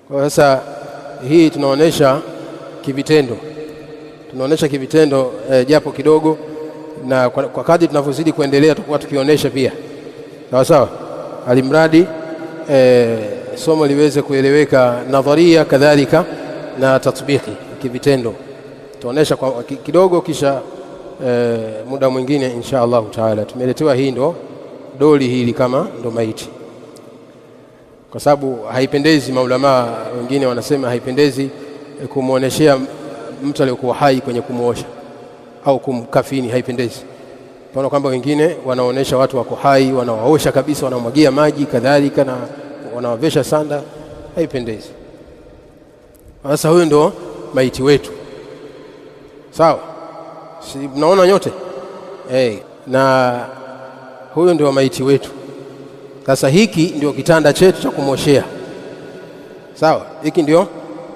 Kwa sasa hii tunaonesha kivitendo, tunaonesha kivitendo japo kidogo, na kwa kadri tunavyozidi kuendelea tutakuwa tukionyesha pia, sawa sawa, alimradi somo liweze kueleweka nadharia kadhalika na tatbiki kivitendo. Tunaonesha kwa kidogo, kisha muda mwingine insha Allah taala. Tumeletewa hii ndo doli hili kama ndo maiti, kwa sababu haipendezi. Maulama wengine wanasema haipendezi kumuoneshea mtu aliyokuwa hai kwenye kumuosha au kumkafini, haipendezi. Tunaona kwamba wengine wanaonesha watu wako hai, wanawaosha kabisa, wanamwagia maji kadhalika na wanawavesha sanda, haipendezi. Sasa huyu ndo maiti wetu, sawa? Si mnaona nyote? Na huyu ndio maiti wetu. Sasa hiki ndio kitanda chetu cha kumoshea, sawa? Hiki ndio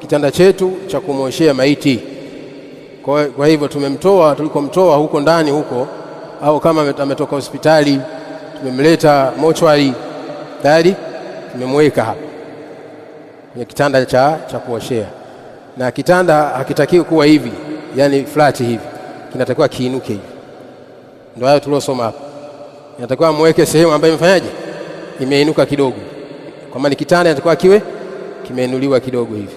kitanda chetu cha kumoshea maiti. Kwa hivyo tumemtoa tulikomtoa huko ndani huko, au kama ametoka hospitali tumemleta mochwari tayari, tumemweka hapa kwenye kitanda cha kuoshea. Na kitanda hakitakiwi kuwa hivi, yani flat hivi, kinatakiwa kiinuke hivi. Ndio hayo tuliosoma hapa. Inatakiwa muweke sehemu ambayo imefanyaje, imeinuka kidogo. Kwa maana kitanda inatakiwa kiwe kimeinuliwa kidogo hivi,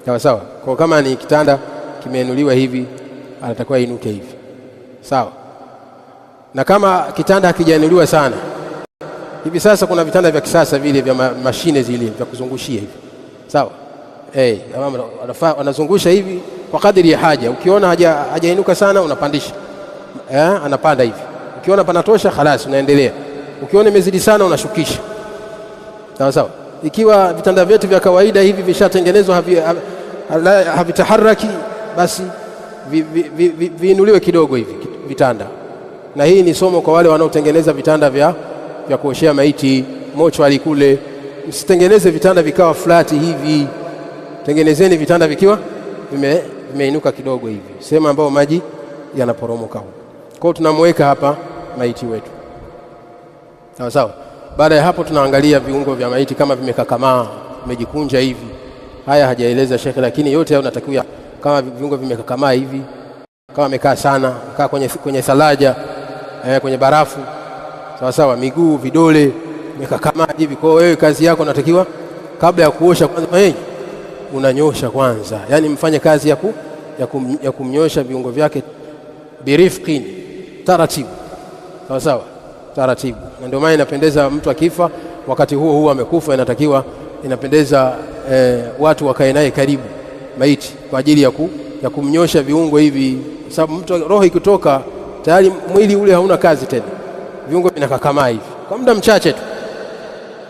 sawa sawa. Kwa kama ni kitanda kimeinuliwa hivi, anatakiwa inuke hivi, sawa. Na kama kitanda hakijainuliwa sana hivi, sasa kuna vitanda vya kisasa vile vya mashine zile vya kuzungushia hivi, sawa. Wanazungusha hivi kwa kadiri ya haja. Ukiona hajainuka sana unapandisha, anapanda hivi. Ukiona panatosha khalas unaendelea. Ukiona imezidi sana unashukisha, sawa sawa. Ikiwa vitanda vyetu vya kawaida hivi vishatengenezwa havitaharaki, basi viinuliwe kidogo hivi vitanda. Na hii ni somo kwa wale wanaotengeneza vitanda vya kuoshea maiti mochwari kule. Msitengeneze vitanda vikawa flat hivi, tengenezeni vitanda vikiwa vimeinuka kidogo hivi, sehemu ambayo maji yanaporomoka huko. Kwa hiyo tunamweka hapa maiti wetu, sawa sawa. Baada ya hapo tunaangalia viungo vya maiti kama vimekakamaa, vimejikunja hivi. Haya hajaeleza shekhe, lakini yote hayo natakiwa, kama viungo vimekakamaa hivi, kama amekaa sana, kaa kwenye thalaja, kwenye barafu, sawa sawa, miguu, vidole vimekakamaa hivi. Kwa hiyo wewe kazi yako unatakiwa kabla ya kuosha kwanza unanyosha kwanza, yani mfanye kazi ya kumnyosha viungo vyake birifqin, taratibu, sawa sawa, taratibu. Na ndio maana inapendeza mtu akifa wakati huo huo amekufa, inatakiwa inapendeza watu wakae naye karibu maiti kwa ajili ya kumnyosha viungo hivi, sababu mtu roho ikitoka tayari mwili ule hauna kazi tena, viungo vinakakamaa hivi kwa muda mchache tu.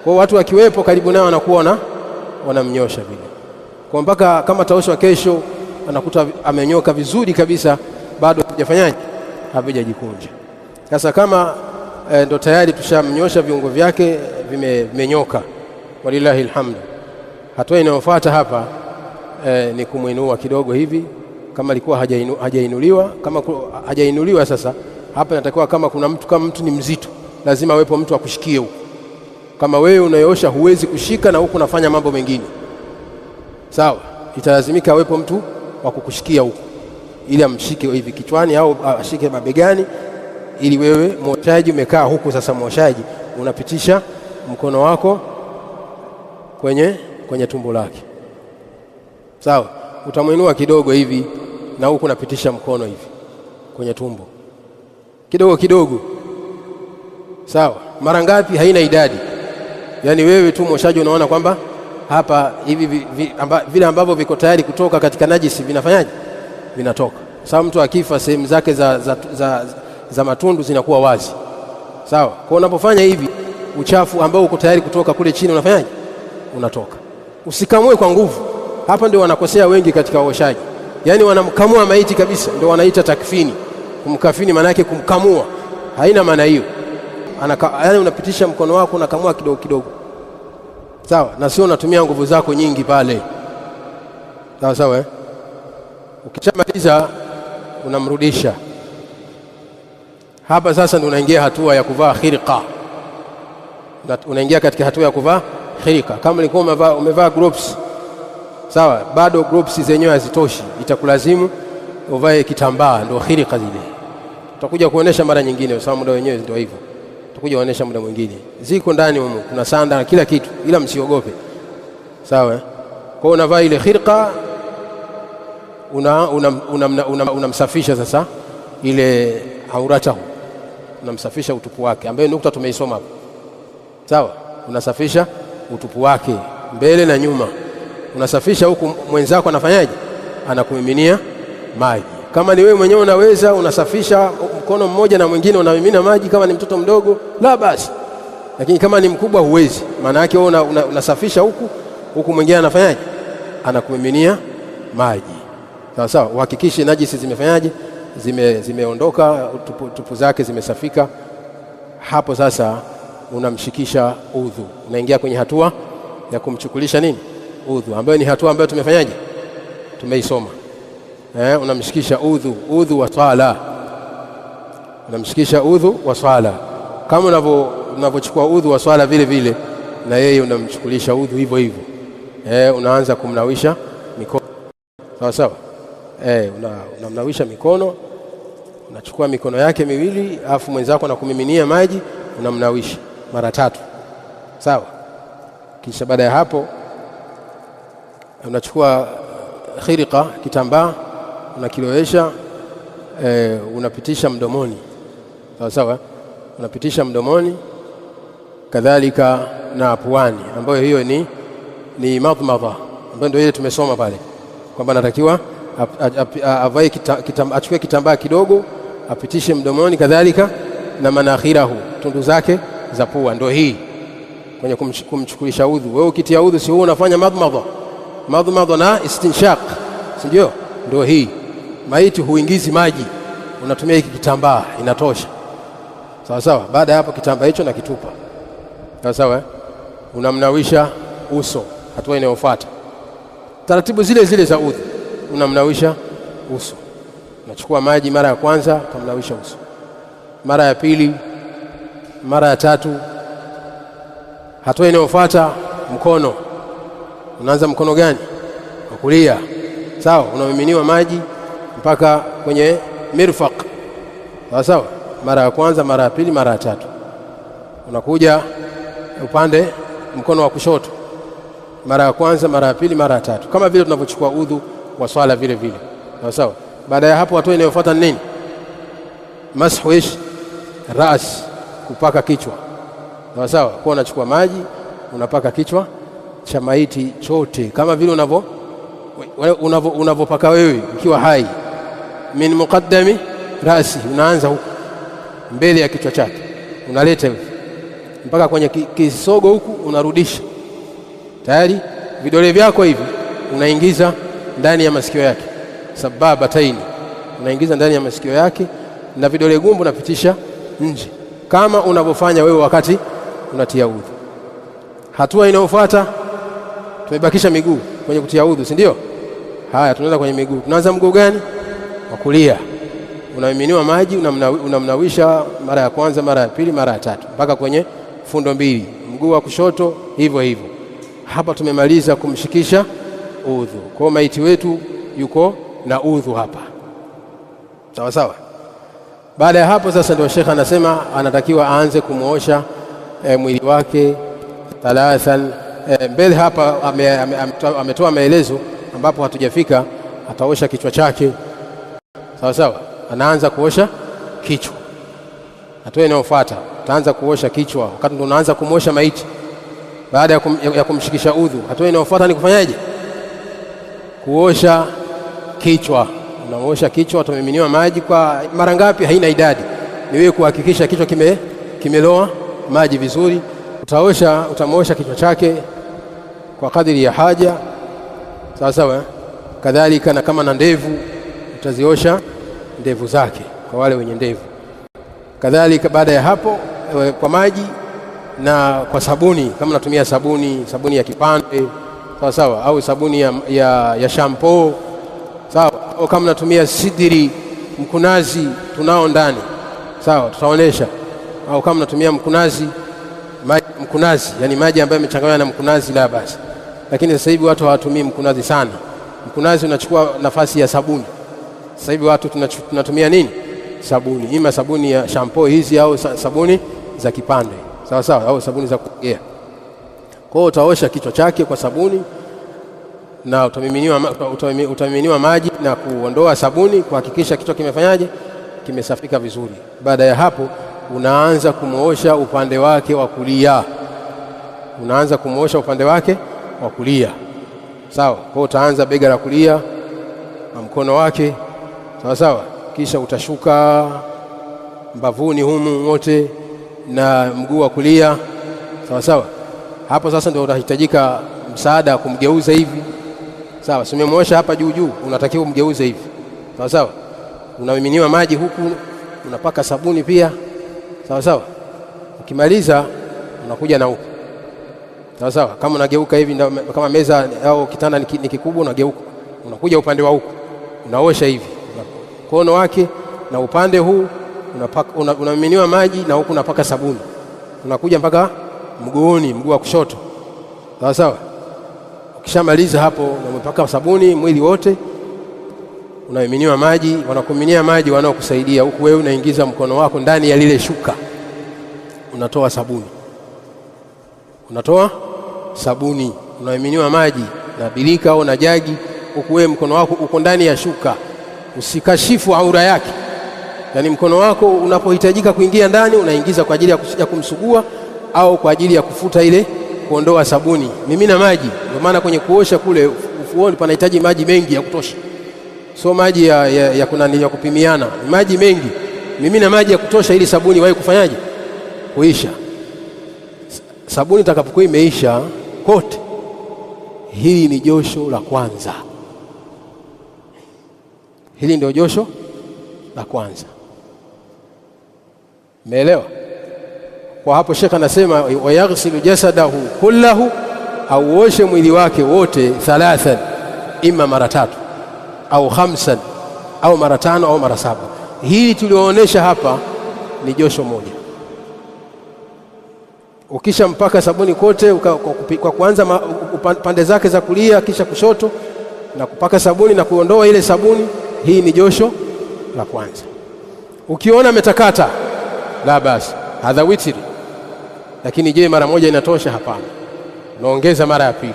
Kwa watu wakiwepo karibu nao wanakuwa wanamnyosha vile, kwa mpaka kama taoshwa kesho anakuta amenyoka vizuri kabisa, bado hajafanyaje, havijajikunja. Sasa kama ndo tayari tushamnyosha viungo vyake vimenyoka, walillahi alhamdu. Hatua inayofuata hapa ni kumuinua kidogo hivi, kama alikuwa hajainuliwa. Kama hajainuliwa sasa hapa inatakiwa kama kuna mtu, kama mtu ni mzito lazima awepo mtu akushikie huko. Kama wewe unayoosha huwezi kushika na huku unafanya mambo mengine, sawa, italazimika awepo mtu wa kukushikia huko, ili amshike hivi kichwani au ashike mabegani, ili wewe mwoshaji umekaa huku. Sasa mwoshaji unapitisha mkono wako kwenye tumbo lake, sawa. Utamuinua kidogo hivi na huku unapitisha mkono hivi kwenye tumbo kidogo kidogo, sawa. Mara ngapi haina idadi, yani wewe tu mwoshaji unaona kwamba hapa hivi vile ambavyo viko tayari kutoka katika najisi vinafanyaje, vinatoka. Sawa, mtu akifa sehemu zake za matundu zinakuwa wazi, sawa. Kwa unapofanya hivi uchafu ambao uko tayari kutoka kule chini unafanyaje, unatoka. Usikamue kwa nguvu. Hapa ndio wanakosea wengi katika uoshaji, yani wanamkamua maiti kabisa, ndio wanaita takfini. Kumkafini maana yake kumkamua, haina maana hiyo. Yani unapitisha mkono wako unakamua kidogo kidogo, sawa, na sio unatumia nguvu zako nyingi pale, sawa sawa. Ukishamaliza unamrudisha hapa. Sasa ndio unaingia hatua ya kuvaa khirqa, unaingia katika hatua ya kuvaa khirqa. Kama ulikuwa umevaa gloves Sawa, bado gloves zenyewe hazitoshi, itakulazimu uvae kitambaa, ndio khirika zile. Tutakuja kuonesha mara nyingine, kwa sababu muda wenyewe ndio hivyo. Tutakuja kuonesha muda mwingine. Ziko ndani humu, kuna sanda na kila kitu, ila msiogope. Sawa? Kwa hiyo unavaa ile khirqa, unamsafisha sasa ile auratahu, unamsafisha utupu wake, ambayo nukta tumeisoma hapo. Sawa? Unasafisha utupu wake mbele na nyuma. Unasafisha huku mwenzako anafanyaje? Anakumiminia maji. Kama ni wewe mwenyewe unaweza, unasafisha mkono mmoja na mwingine unamimina maji. Kama ni mtoto mdogo la basi, lakini kama ni mkubwa huwezi. Maana yake wewe unasafisha huku, huku mwingine anafanyaje? Anakumiminia maji. Sawa sawa, uhakikishe najisi zimefanyaje? Zimeondoka, tupu zake zimesafika. Hapo sasa unamshikisha udhu, unaingia kwenye hatua ya kumchukulisha nini? Udhu, ambayo ni hatua ambayo tumefanyaje? Tumeisoma. Unamshikisha udhu, udhu wa swala. Unamshikisha udhu wa swala kama unavyochukua udhu wa swala vile vile, na yeye unamchukulisha udhu hivyo hivyo. Unaanza kumnawisha mikono. Sawa sawa. Unamnawisha mikono, unachukua mikono yake miwili, afu mwenzako anakumiminia maji, unamnawisha mara tatu. Sawa? Kisha baada ya hapo unachukua khirika, kitambaa, unakilowesha, unapitisha mdomoni. Sawa sawa, unapitisha mdomoni, kadhalika na puani, ambayo hiyo ni madmadha, ambayo ndio ile tumesoma pale kwamba anatakiwa avae achukue kitambaa kidogo apitishe mdomoni, kadhalika na manakhirahu, tundu zake za pua. Ndio hii kwenye kumchukulisha udhu. Wewe ukitia udhu, si wewe unafanya madmadha, madmadha na istinshaq, si ndio? Ndio hii. Maiti huingizi maji, unatumia hiki kitambaa, inatosha. Sawa sawa. Baada ya hapo kitambaa hicho na kitupa. Sawa sawa. Unamnawisha uso, hatua inayofuata. Taratibu zile zile za udhu, unamnawisha uso. Unachukua maji mara ya kwanza, utamnawisha uso, mara ya pili, mara ya tatu. Hatua inayofuata mkono. Unaanza mkono gani? Wa kulia. Sawa, unamiminiwa maji mpaka kwenye mirfaq. Sawa sawa, mara ya kwanza, mara ya pili, mara ya tatu. Unakuja upande mkono wa kushoto, mara ya kwanza, mara ya pili, mara ya tatu, kama vile tunavyochukua udhu wa swala vile vile. Sawa sawa. Baada ya hapo hatua inayofuata ni nini? Mashu ish ras, kupaka kichwa. Sawa sawa, kwa unachukua maji unapaka kichwa cha maiti chote, kama vile unavyopaka wewe ukiwa hai. Min muqaddami rasi, unaanza huku mbele ya kichwa chake, unaleta hivi mpaka kwenye kisogo huku, unarudisha. Tayari vidole vyako hivi unaingiza ndani ya masikio yake, sababataini, unaingiza ndani ya masikio yake, na vidole gumbu unapitisha nje, kama unavyofanya wewe wakati unatia udhu. Hatua inayofuata tumebakisha miguu kwenye kutia udhu, si ndio? Haya, tunaanza kwenye miguu. Tunaanza mguu gani? Wa kulia. Unamiminiwa maji, unamnawisha mara ya kwanza, mara ya pili, mara ya tatu, mpaka kwenye fundo mbili. Mguu wa kushoto hivyo hivyo. Hapa tumemaliza kumshikisha udhu. Kwa maiti wetu yuko na udhu hapa. Sawa sawa. Baada ya hapo sasa ndio Sheikh anasema anatakiwa aanze kumuosha mwili wake thalathan. Mbele hapa ametoa maelezo ambapo hatujafika. Ataosha kichwa chake. Sawa sawa, anaanza kuosha kichwa. Hatua inayofuata utaanza kuosha kichwa wakati ndo unaanza kumuosha maiti baada ya kumshikisha udhu. Hatua inayofuata ni kufanyaje? Kuosha kichwa. Unaosha kichwa, utamiminiwa maji kwa mara ngapi? Haina idadi, ni wewe kuhakikisha kichwa kimeloa maji vizuri. Utamuosha kichwa chake kwa kadiri ya haja. Sawa sawa. Kadhalika na kama na ndevu utaziosha ndevu zake kwa wale wenye ndevu. Kadhalika baada ya hapo kwa maji na kwa sabuni, kama natumia sabuni ya kipande, sawa sawa, au sabuni ya shampoo, sawa, au kama natumia sidiri, mkunazi tunao ndani, sawa, tutaonesha. Au kama natumia mkunazi, maji mkunazi, yani maji ambayo yamechanganywa na mkunazi, la basi. Lakini sasa hivi watu hawatumii mkunazi sana. Mkunazi unachukua nafasi ya sabuni. Sasa hivi watu tunatumia nini? Sabuni, ima sabuni ya shampoo hizi au sabuni za kipande, sawa sawa, au sabuni za kuogea. Kwa hiyo utaosha kichwa chake kwa sabuni na utamiminiwa maji na kuondoa sabuni, kuhakikisha kichwa kimefanyaje, kimesafika vizuri. Baada ya hapo unaanza kumuosha upande wake wa kulia, unaanza kumuosha upande wake wa kulia, sawa. Kwa hiyo utaanza bega la kulia na mkono wake, sawa sawa, kisha utashuka mbavuni humu wote na mguu wa kulia, sawa sawa. Hapo sasa ndio utahitajika msaada kumgeuza hivi, sawa. Si umemuosha hapa juu juu, unatakiwa umgeuze hivi, sawa sawa. Unamiminiwa maji huku, unapaka sabuni pia, sawa sawa. Ukimaliza unakuja na huku, sawa sawa. Kama unageuka hivi, kama meza au kitanda ni kikubwa, unageuka unakuja upande wa huku, unaosha hivi mkono wake na upande huu unamiminiwa maji na huku unapaka sabuni, unakuja mpaka mguuni, mguu wa kushoto, sawa sawa. Ukishamaliza hapo umepaka sabuni mwili wote, unamiminiwa maji, wanakuminia maji wanaokusaidia huku, wewe unaingiza mkono wako ndani ya lile shuka, unatoa sabuni, unatoa sabuni, unamiminiwa maji na bilika au na jagi, huku wewe mkono wako uko ndani ya shuka. Usikashifu aura yake, yani mkono wako unapohitajika kuingia ndani unaingiza kwa ajili ya kumsugua au kwa ajili ya kufuta ile, kuondoa sabuni. Mimina maji. Ndio maana kwenye kuosha kule ufuoni panahitaji maji mengi ya kutosha, sio maji ya kupimiana, maji mengi. Mimina maji ya kutosha ili sabuni iwahi kufanyaje, kuisha. Sabuni itakapokuwa imeisha kote, hili ni josho la kwanza. Hili ndio josho la kwanza. Umeelewa? Kwa hapo Sheikh anasema wayaghsilu jasadahu kullahu, auoshe mwili wake wote thalathan, ima mara tatu au khamsan au mara tano au mara saba. Hii tulioonesha hapa ni josho moja. Ukisha mpaka sabuni kote kwa kuanza pande zake za kulia kisha kushoto na kupaka sabuni na kuondoa ile sabuni, hii ni josho la kwanza. Ukiona ametakata, la basi, hadha witri. Lakini je, mara moja inatosha? Hapana, unaongeza mara ya pili,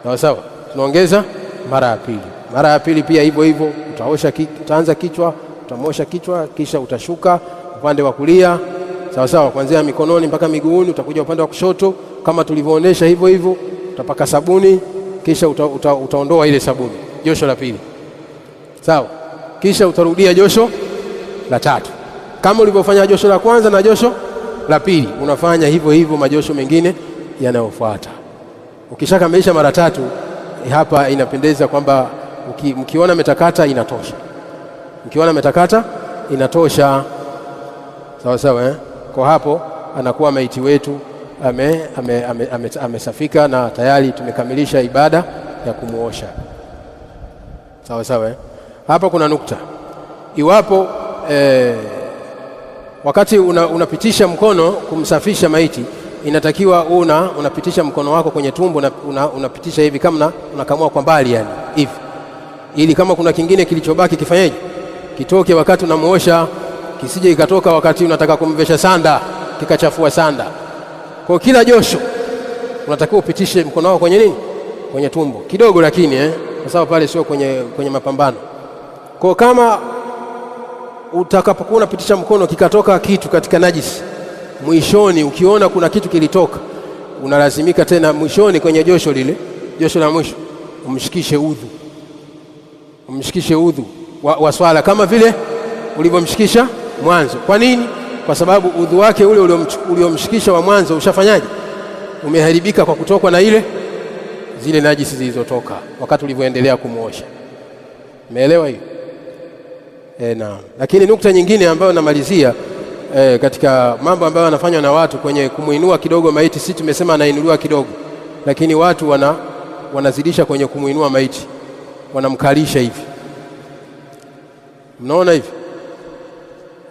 sawa sawa. Tunaongeza mara ya pili. Mara ya pili pia hivyo hivyo, utaosha, utaanza kichwa, utamosha kichwa, kisha utashuka upande wa kulia, sawa sawa, kuanzia mikononi mpaka miguuni. Utakuja upande wa kushoto kama tulivyoonesha, hivyo hivyo utapaka sabuni, kisha utaondoa ile sabuni, josho la pili, sawa. Kisha utarudia josho la tatu kama ulivyofanya josho la kwanza na josho la pili, unafanya hivyo hivyo majosho mengine yanayofuata. Ukishakamilisha mara tatu, hapa inapendeza kwamba mkiona metakata inatosha, mkiona metakata inatosha, sawa sawa, eh? Kwa hapo anakuwa maiti wetu amesafika na tayari tumekamilisha ibada ya kumuosha, sawa sawa, eh? Hapa kuna nukta. Iwapo wakati unapitisha mkono kumsafisha maiti, inatakiwa unapitisha mkono wako kwenye tumbo na unapitisha hivi kama unakamua kwa mbali, yani hivi, ili kama kuna kingine kilichobaki kifanyeje, kitoke wakati unamuosha, kisije ikatoka wakati unataka kumvesha sanda kikachafua sanda. Kwa kila josho unatakiwa upitishe mkono wako kwenye nini, kwenye tumbo kidogo, lakini kwa sababu pale sio kwenye mapambano. Kwa kama utakapokuwa unapitisha mkono kikatoka kitu katika najisi, mwishoni ukiona kuna kitu kilitoka, unalazimika tena mwishoni kwenye josho lile, josho la mwisho, umshikishe udhu, umshikishe udhu wa swala kama vile ulivyomshikisha mwanzo. Kwa nini? Kwa sababu udhu wake ule uliomshikisha wa mwanzo ushafanyaje, umeharibika kwa kutokwa na ile zile najisi zilizotoka wakati ulivyoendelea kumuosha. Umeelewa hiyo? Naam. Lakini nukta nyingine ambayo namalizia katika mambo ambayo yanafanywa na watu kwenye kumuinua kidogo maiti, si tumesema anainuliwa kidogo, lakini watu wanazidisha kwenye kumuinua maiti, wanamkalisha hivi. Mnaona hivi?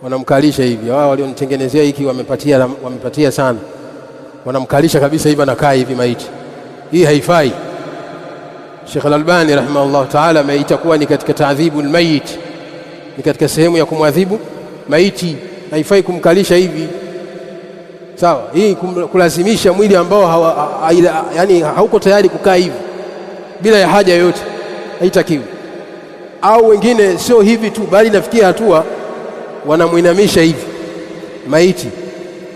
Wanamkalisha hivi. Wao walionitengenezea hiki wamepatia sana. Wanamkalisha kabisa hivi, anakaa hivi maiti. Hii haifai. Sheikh Al-Albani rahimahullah ta'ala ameita kuwa ni katika taadhibu almayit, ni katika sehemu ya kumwadhibu maiti. Haifai kumkalisha hivi, sawa? Hii kulazimisha mwili ambao yani hauko tayari kukaa hivi bila ya haja yoyote, haitakiwi. Au wengine sio hivi tu, bali nafikia hatua wanamuinamisha hivi maiti,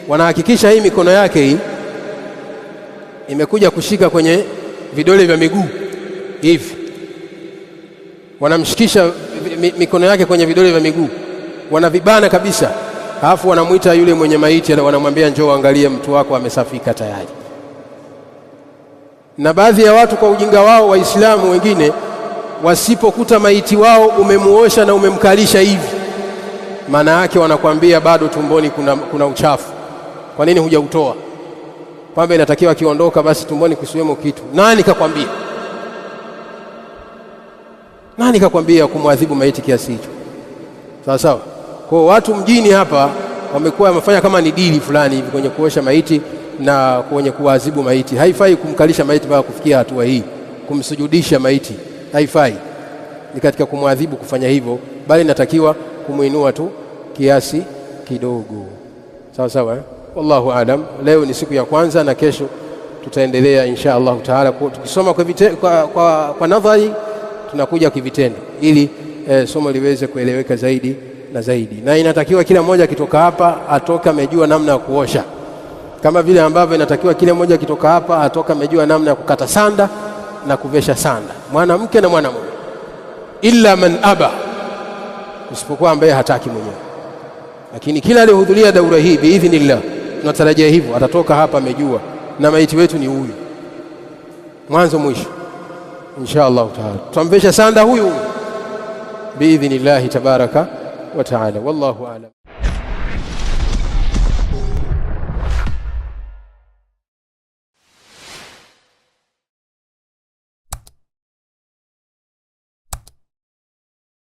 wanahakikisha hii mikono yake hii imekuja kushika kwenye vidole vya miguu hivi, wanamshikisha mikono yake kwenye vidole vya miguu, wanavibana kabisa, alafu wanamuita yule mwenye maiti, wanamwambia njoo angalie mtu wako amesafika tayari. Na baadhi ya watu kwa ujinga wao, Waislamu wengine wasipokuta maiti wao umemuosha na umemkalisha hivi, maana yake wanakuambia bado tumboni kuna uchafu, kwa nini hujautoa? Kwamba inatakiwa akiondoka basi tumboni kusiwemo kitu. Nani kakwambia? Nani kakwambia kumwadhibu maiti kiasi hicho? Sawa sawa. Kwa watu mjini hapa wamekuwa wamefanya kama ni dili fulani hivi kwenye kuosha maiti na kwenye kuadhibu maiti. Haifai kumkalisha maiti mpaka kufikia hatua hii, kumsujudisha maiti haifai, ni katika kumwadhibu kufanya hivyo, bali inatakiwa kumuinua tu kiasi kidogo. Sawa sawa, eh? Wallahu alam. Leo ni siku ya kwanza na kesho tutaendelea insha Allah taala, tukisoma kwa nadhari tunakuja kivitendo ili somo liweze kueleweka zaidi na zaidi. Na inatakiwa kila mmoja akitoka hapa atoka amejua namna ya kuosha, kama vile ambavyo inatakiwa kila mmoja akitoka hapa atoka amejua namna ya kukata sanda na kuvesha sanda, mwanamke na mwanamume, illa man aba, isipokuwa ambaye hataki mwenyewe. Lakini kila aliyehudhuria daura hii biidhnillah, tunatarajia hivyo atatoka hapa amejua, na maiti wetu ni huyu mwanzo mwisho insha Allah taala. Tutamvesha sanda huyu biidhnillah tabaraka wa taala. Wallahu a'lam.